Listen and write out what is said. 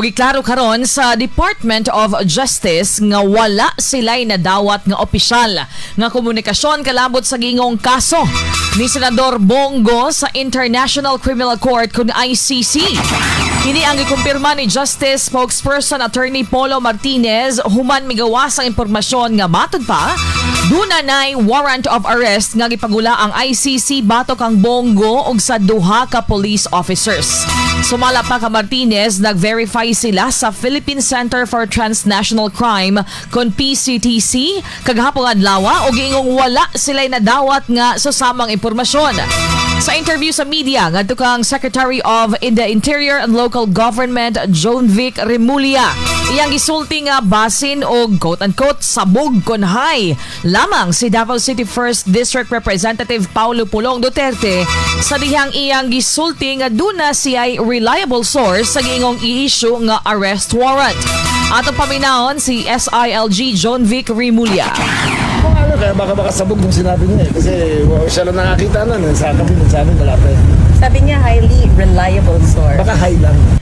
Giklaro karon sa Department of Justice nga wala sila'y nadawat nga opisyal nga komunikasyon kalabot sa giingong kaso ni Senador Bong Go sa International Criminal Court kun ICC. Kini ang gikumpirma ni Justice spokesperson Attorney Polo Martinez human migawas ang impormasyon nga matud pa duna nay warrant of arrest nga gipangula ang ICC batok kang Bong Go ug sa duha ka police officers. Sumala pa ka Martinez, nag-verify sila sa Philippine Center for Transnational Crime kon PCTC kagahapon adlaw ug giingong wala sila'y nadawat nga susamang impormasyon. Sa interview sa media, ngadto kang Secretary of in the Interior and Local Government Jonvic Remulla, iyang gisulti nga basin og quote-unquote sabog kon high lamang si Davao City 1st District Representative Paulo Pulong Duterte sa dihang iyang gisulti nga duna siya'y reliable source sa giingong i-issue nga arrest warrant. Atong paminawon si SILG Jonvic Remulla. Kung ano, kaya baka sabog nung sinabi niya eh. Kasi well, siya lang nakakita nun eh. Sa kami, sa amin, wala pa eh. Sabi niya, highly reliable source. Baka high lang.